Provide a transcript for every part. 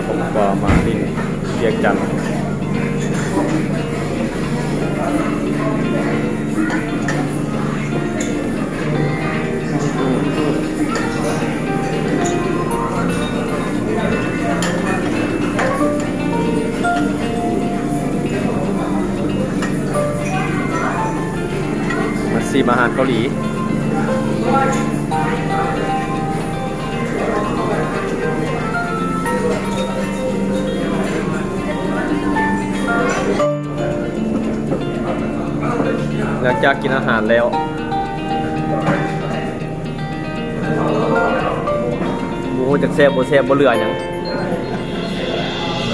ຄອບຄົວມາຫຼິ້ນວຽງຈັນ ມາຊີມອາຫານເກົາຫຼີ. ຫຼັງຈາກກິນອາຫານແລ້ວ ບໍ່ຮູ້ຈັກແຊບບໍ່ແຊບ ບໍ່ເຫຼືອຫຍັງ.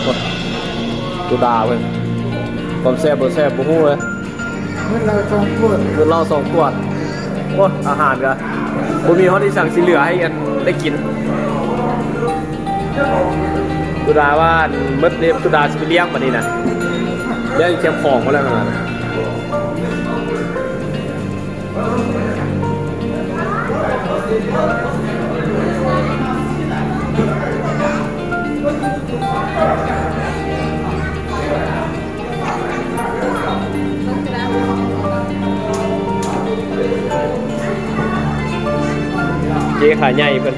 ໂອ້ ຕຸດາເພິ່ນ ຄວາມແຊບບໍ່ແຊບບໍ່ຮູ້ເລີຍ. ໝົດເຫຼົ້າສອງຂວດ ໝົດເຫຼົ້າສອງຂວດ. ໂອ້ ອາຫານກະບໍ່ມີຮອດອີ່ສັງຊິເຫຼືອໃຫ້ອັນໄດ້ກິນ. ຕຸດາວ່າອັນໝົດນີ້ ຕຸດາຊິໄປລ້ຽງບາດນີ້ນະ ລ້ຽງແຄມຂອງພຸ້ນແຫຼະ. ເຈ້ຂາໃຫຍ່ເພິ່ນ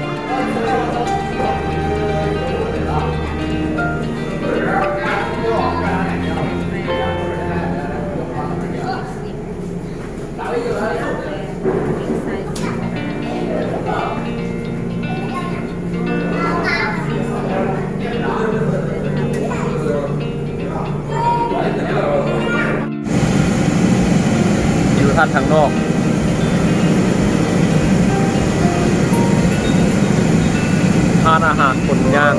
ຢູ່ທາງ ທາງນອກ ຮ້ານອາຫານຄົນຍ່າງ.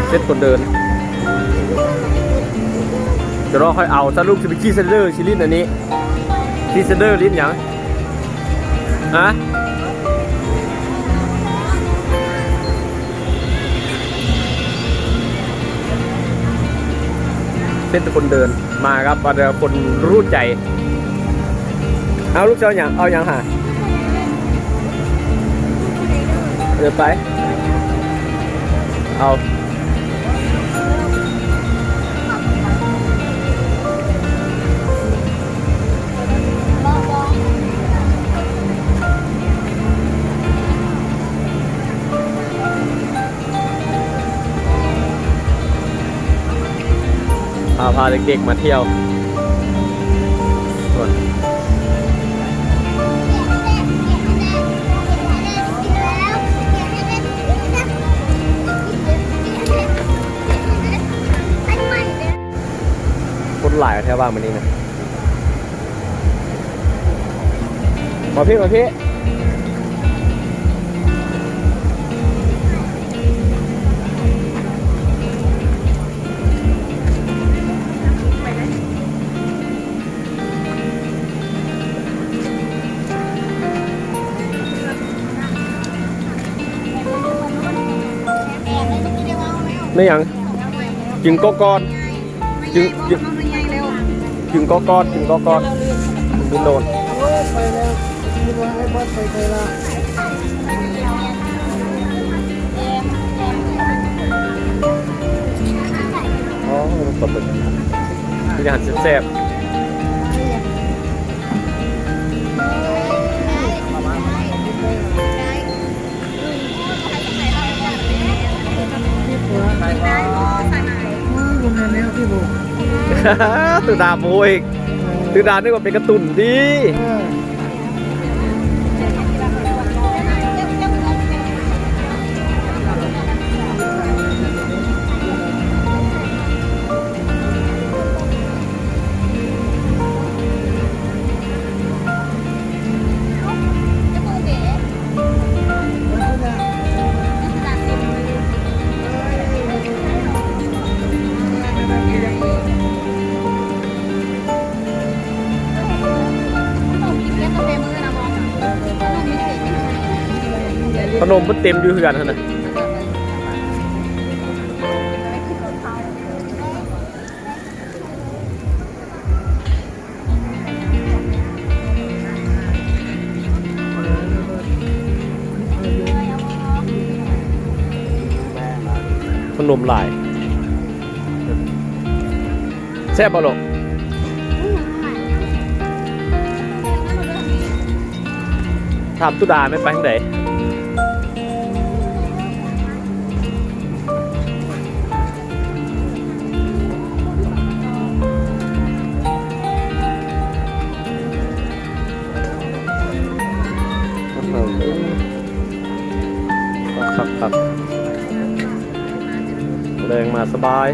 ເຈັດຄົນເດີນ ຈະລໍຄ່ອຍເອົາ ສະຫຼຸບຊິໄປຂີ່ສະເດີ ຊິຫຼິ້ນອັນນີ້ ຂີ່ສະເດີຫຼິ້ນຫຍັງ? ຮະ? ເສັດແຕ່ຄົນເດີນ ມາກັບບັນດາຄົນຮູ້ໃຈ. ເອົາລູກເຈົ້າຫຍັງ ເອົາຫຍັງຫາ? ເດີນໄປ ເອົາ. ພາ ພາເດັກໆມາທ່ຽວ. ຄົນຫຼາຍແທ້ວ່າມື້ນີ້ນະ. ມາພີ້ ມາພີ້. ແມ່ນຫຍັງ? ຈຶ່ງກໍກອດ. ຈຶ່ງ ຈຶ່ງ ຈຶ່ງກໍກອດ ຈຶ່ງກໍກອດ ບິນໂດນ. ອໍ ປາດຸກ ເປັນອາຫານແຊບໆ. ຕູດາບໍ່ຮູ້ອີກ ຕູດານຶກວ່າເປັນກາຕູນຕິ. ເອີ. ຂະໜົມມັນເຕັມຢູ່ເຮືອນຫັ້ນນະ. ລົມຫຼາຍ. ແຊບບໍ່ລູກ? ຖາມຕຸດາແມ່ນໄປທາງໃດ? ຄັກໆ ແລງມາສະບາຍ.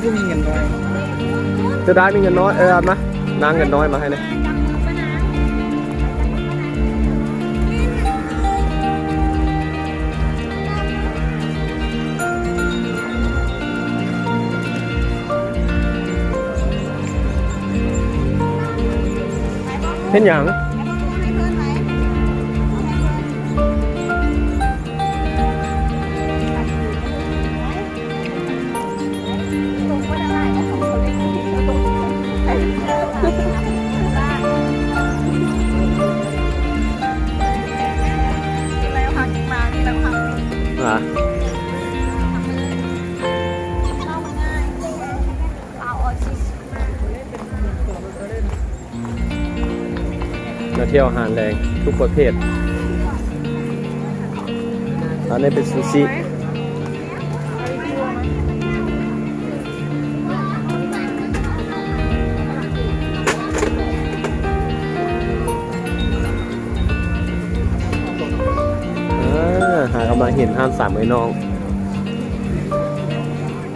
ບໍ່ມີເງິນນ້ອຍ. ຈະໄດ້ມີເງິນນ້ອຍ ເອີ ເອົາມາ ນາງເງິນນ້ອຍມາໃຫ້ແດ່. ເຮັດຫຍັງ? ມາທ່ຽວອາຫານແລງທຸກປະເພດ. ອັນນີ້ເປັນຊູຊິ. ເອີ ຫາກຳລັງເຫັນຮ້ານສາມເອື້ອຍນ້ອງ.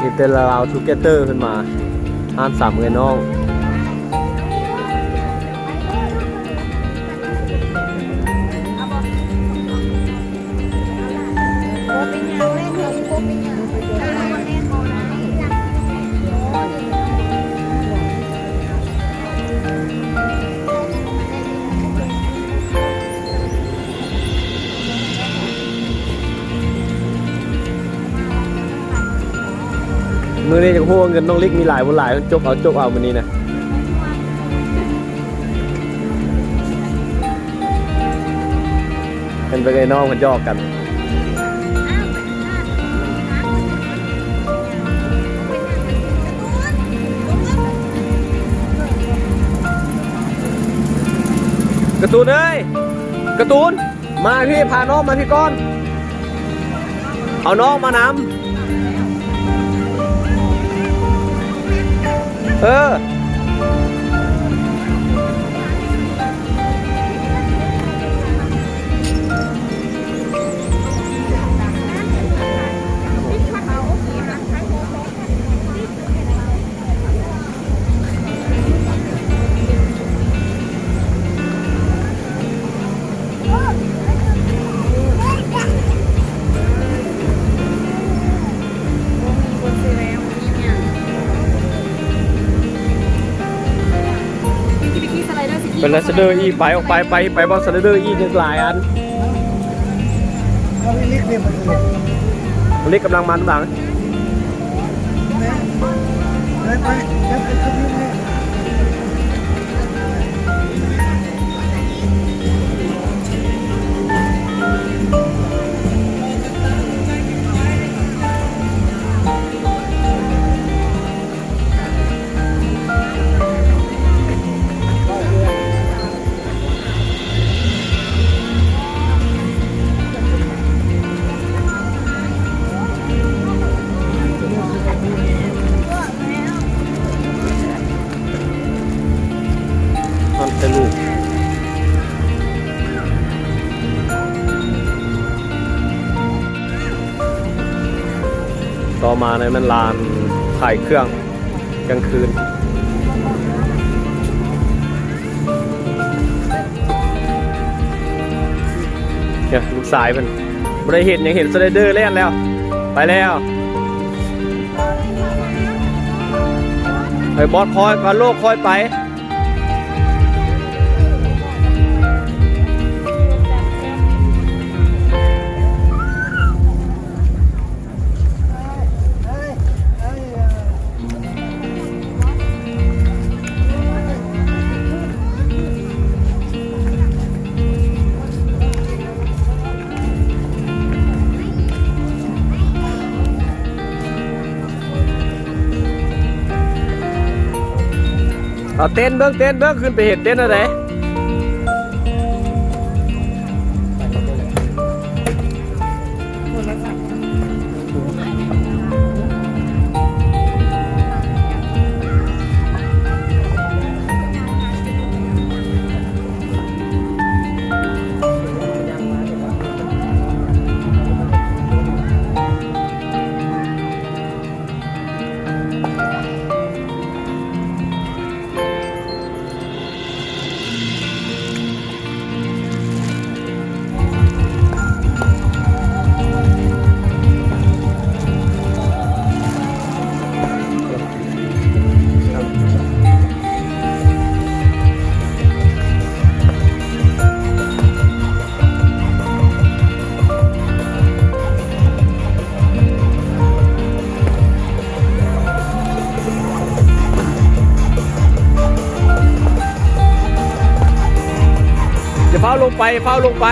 ມີແຕ່ລາວທູເກເຕີ ເພິ່ນມາຮ້ານສາມເອື້ອຍນ້ອງ. ມື້ນີ້ຢາກຮູ້ວ່າເງິນນ້ອງລິກມີຫຼາຍບໍ່ຫຼາຍ ຈົກເອົາ ຈົກເອົາມື້ນີ້ນະ. ເຫັນເບິ່ງໄອ້ນ້ອງເພິ່ນຢອກກັນ. ກາຕູນເອີຍ ກາຕູນ ມາພີ່ ພານ້ອງມາພີ່ກ່ອນ ເອົານ້ອງມານຳ ເອີ. ເປັນໄລສະເດີອີກ ໄປອອກໄປ ໄປ ໄປບ່ອນສະໄລເດີອີກ ຍັງຫຼາຍອັນ. ເລັກກຳລັງມານຳຫຼັງ. ຕໍ່ມານີ້ແມ່ນຮ້ານຂາຍເຄື່ອງ ກາງຄືນ. ເນຍ ລູກຊາຍເພິ່ນບໍ່ໄດ້ເຫັນຫຍັງ ເຫັນສະໄລເດີແລ່ນແລ້ວ ໄປແລ້ວ. ໄປບອດ ຄ່ອຍກ່ອນລູກ ຄ່ອຍໄປ. ເອີ ເອົາເຕັນເບິ່ງ ເຕັນເບິ່ງ ຂຶ້ນໄປເຮັດເຕັນແນວໃດ? ຢ່າຟ້າວລົງໄປ ຢ່າຟ້າວລົງໄປ.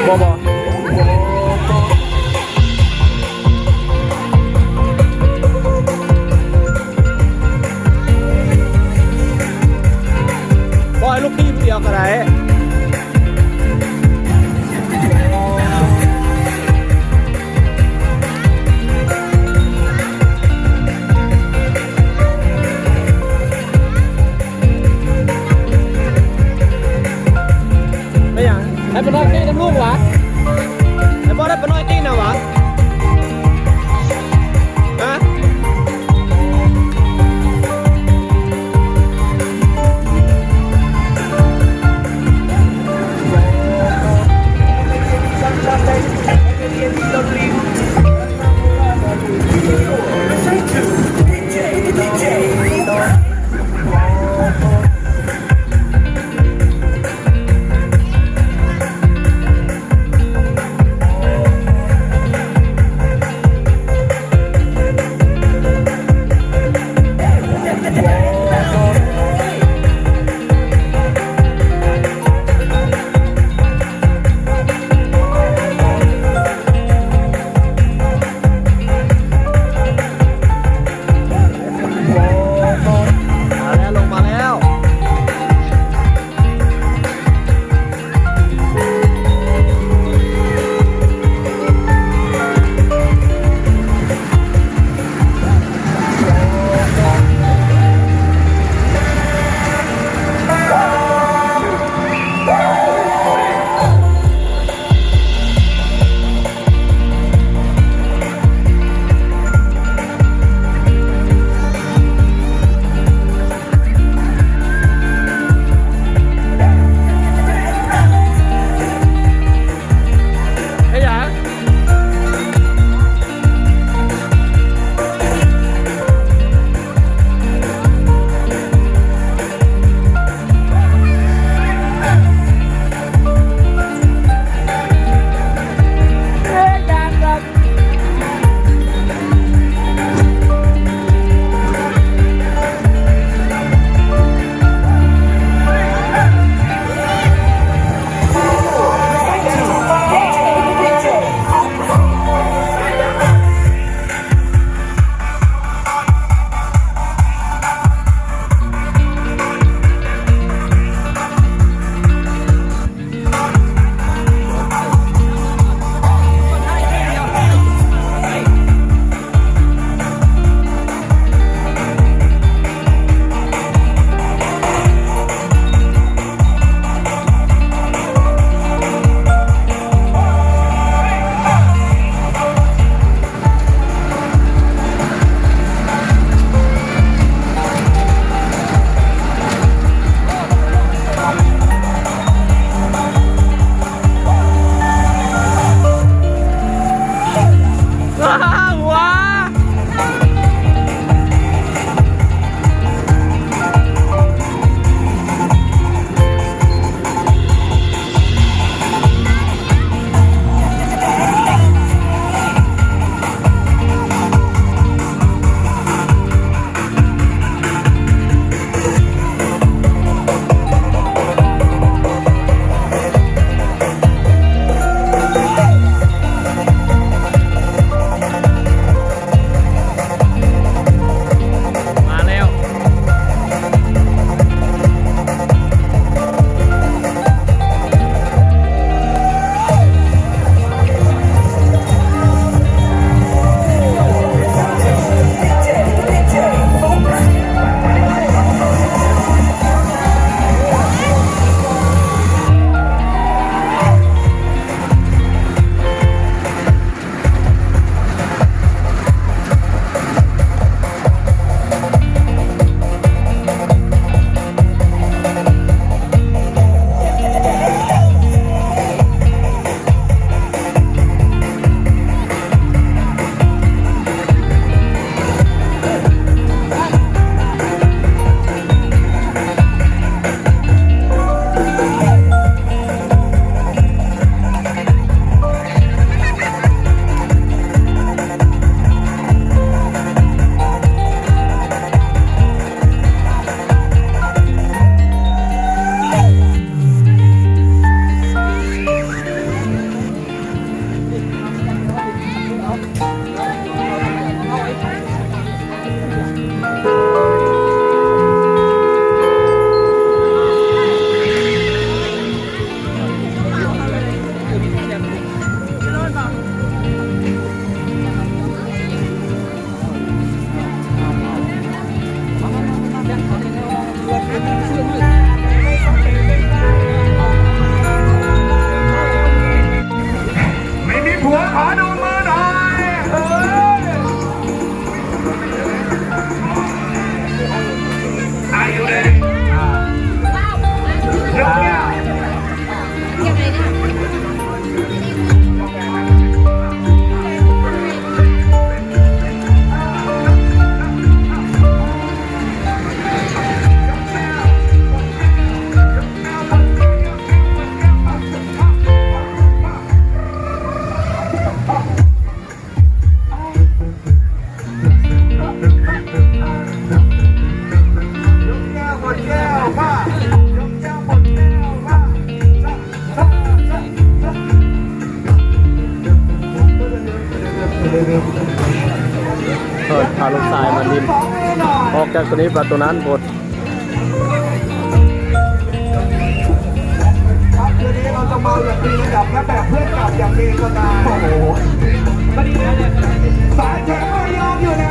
ບໍ່ ບໍ່ ບໍ່ ໃຫ້ລູກຂີ່ຜູ້ດຽວກໍໄດ້. ແມ່ນຫຍັງ? ໃຫ້ປ້ານ້ອຍຕີນຳລູກຫວາ? ໃຫ້ບໍ່ໄດ້ປ້ານ້ອຍຕີນຳຫວາ? ຮະ? ມາແລ້ວ ລົງມາແລ້ວ. ຈາກໂຕນີ້ໄປໂຕນັ້ນໂພດ. ครับ คืนนี้เราจะเมาอย่างมีระดับ และแบกเพื่อนกลับอย่างมีสไตล์ โอ้โห สายแข็งไม่ยอมอยู่ไหน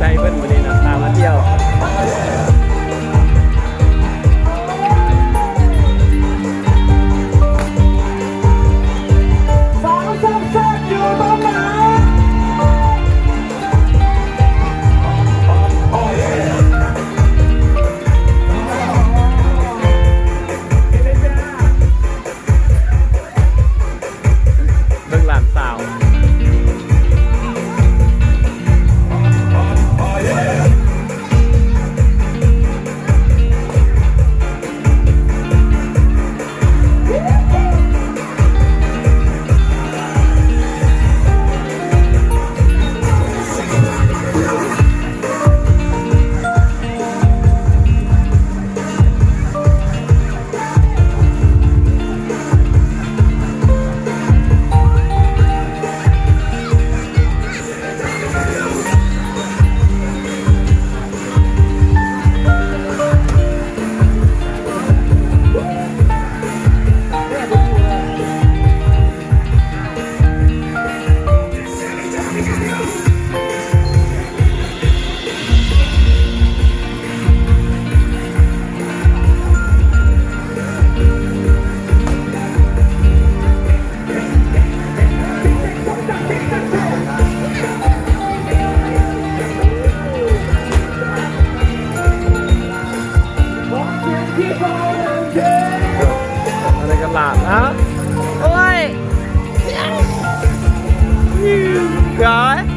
ໃຈເພິ່ນມື້ນີ້ນະ ພາມາທ່ຽວ. ເບິ່ງຫຼານສາວ. ອັນນີ້ກໍຫຼານນະ ໂອ້ຍ ກາຍ.